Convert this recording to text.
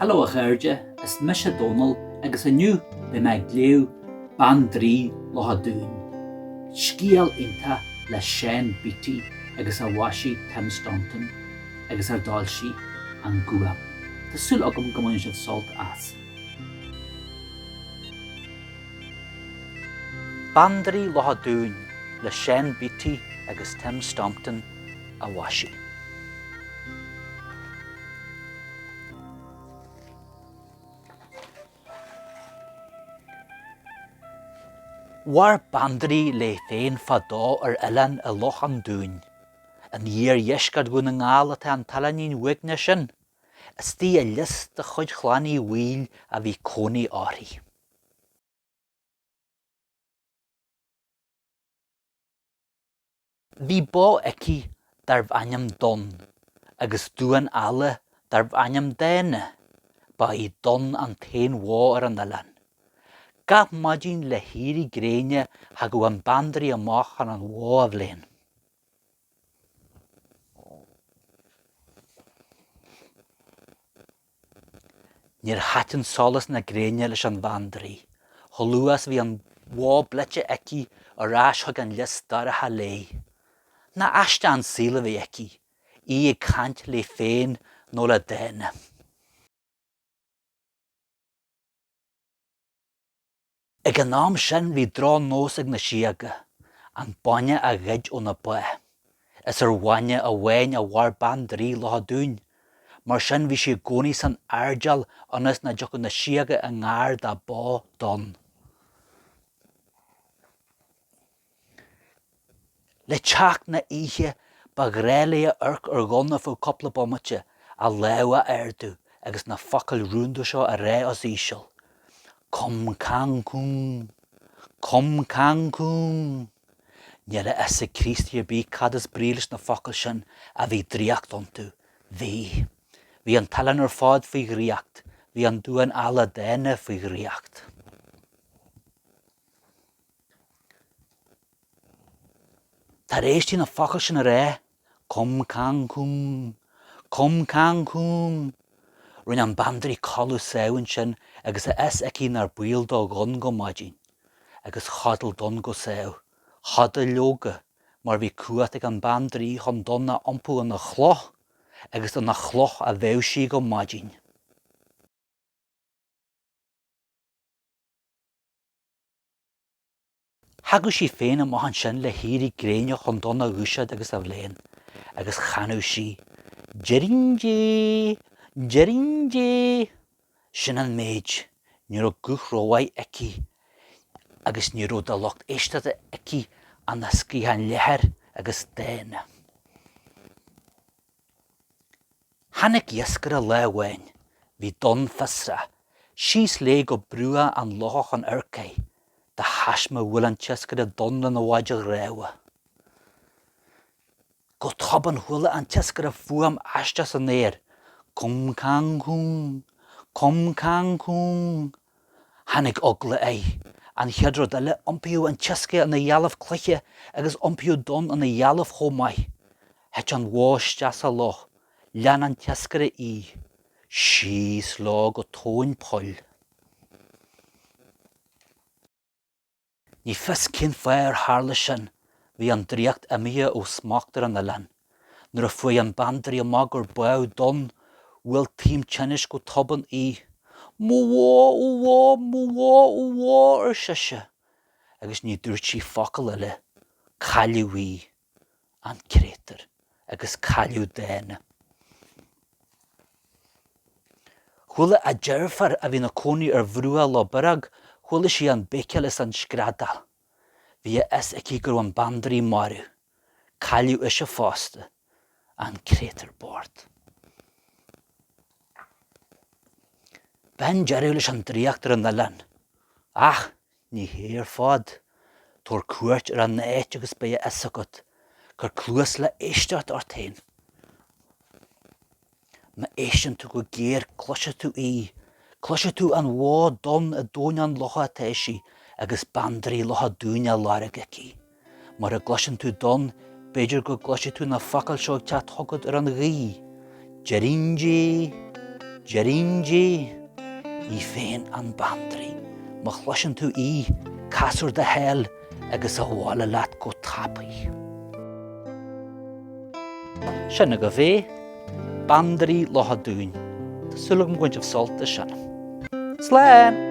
Hello a chairde, is mise Dónal agus inniu beidh mé ag léamh Bandraoi Loch a' Dúin. Scéal iontach le Seán Beattie agus a mhaisigh Tim Staunton agus ar d'fhoilsigh An Gúm. Tá súil agam go mbainfidh sibh sult as. Bandraoi Loch a' Dúin le Seán Beattie agus Tim Staunton a mhaisigh. Mhair bandraoi léi féin fadó ar oileán i Loch an Dúin. In iardheisceart Dhún na nGall atá an t-oileáinín uaigneach sin. Istigh i lios de chuid Chlann Uí Bhaoill a bhí cónaí uirthi. Bhí bó aici darbh ainm Donn agus damhán alla darbh ainm Dána. Ba í Donn an t-aon bhó ar an oileán. Gach maidin le héirí gréine thagadh an bandraoi amach chun an bhó a bhléan. Níor thaitin solas na gréine leis an bhandraoi. Chomh luath is a bhí an bhó blite aici, ar ais chuig an lios dorcha léi. Nach aisteach an saol a bhí aici, í ag caint léi féin nó le Dána. Ag an am sin bhí drochnós ag na síoga, an bainne a ghoid ó na ba. Is ar bhainne amháin a mhair Bandraoi Loch a' Dúin. Mar sin bhí sí i gcónaí san airdeall ionas nach dtiocfadh na síoga i ngar dá bó Donn. Le teacht na oíche, ba ghnách léi amharc ar Dhonn ar feadh cúpla bomaite, a lámh a ardú agus na focail rúnda seo a rá os íseal, Cum cang cúng! Cum cang cúng! Níl a fhios ag Críostaí ar bith cad is brí leis na focail sin ach bhí draíocht iontu. Bhí. Bhí an t-oileán ar fad faoi dhraíocht. Bhí an damhán alla Dána faoi dhraíocht. Tar éis di na focail sin a rá, Cum cang cúng, cum cang cúng, rinne an bandraoi codladh sámh ansin agus a fhios aici nár baol do Dhonn go maidin. Agus chodail Donn go sámh. Chodail leoga, mar bhí cumhacht ag an bandraoi chun Donn a iompú ina chloch, agus ina chloch a bheadh sí go maidin. Thagadh sí féin amach ansin le héirí gréine chun Donn a dhúiseacht agus a bhléan, agus chanadh sí, Deirín Dé! Deirín Dé! Sin an méid. Ní raibh guth rómhaith aici agus ní raibh de lucht éisteachta aici ach na scriatháin leathair agus Dána. Tháinig iascaire lá amháin. Bhí Donn fiosrach. Síos léi go bruach an locha chun amharc air. De thaisme bhuail an t-iascaire Donn lena mhaide dhreamha. Go tobann chuala an t-iascaire fuaim aisteach san aer, Cum cang cúng! Cum cang cúng! Tháinig eagla air. An chéad rud eile, iompaíodh an t-iascaire ina dhealbh cloiche agus iompaíodh Donn ina dhealbh chomh maith. Thit an bhó isteach sa loch. Lean an t-iascaire í. Síos leo go tóin poill. Ní fios cén fáth ar tharla sin, bhí an draíocht imithe ó smacht ar an oileán. Nuair a fuair an bandraoi amach gur bádh Donn, bhuail taom tinnis go tobann í. Mo bhó, ó bhó, mo bhó, ó bhó, ar sise. Agus ní dúirt sí focal eile. Cailleadh í. An créatúr. Agus cailleadh Dána. Chuala a deirfiúr, a bhí ina cónaí ar bhruach Loch Biorach, chuala sí an béicíl is an screadaíl. Bhí a fhios aici go raibh an bandraoi marbh. Cailleadh ise fosta. An créatúr bocht. B'in deireadh leis an draíocht ar an oileán. Ach ní hé ar fad. Tabhair cuairt ar an áit agus beidh a fhios agat. Cuir cluas le éisteacht ort féin. Má éisteann tú go géar cloisfidh tú í. Cloisfidh tú an bhó Donn i dtóin an locha atá sí agus Bandraoi Loch a' Dúin á lorg aici. Mura gcloiseann tú Donn, b'fhéidir go gcloisfidh tú na focail seo ag teacht chugat ar an ghaoth, Deirín Dé! Déarfainn di, í féin an Bandraoi. Má chloiseann tú í, cas ar do sháil agus abhaile leat go tapaidh. Sin agaibh é, Bandraoi Locha Dúin. Tá súil agam go bhain sibh sult as sin. Slán!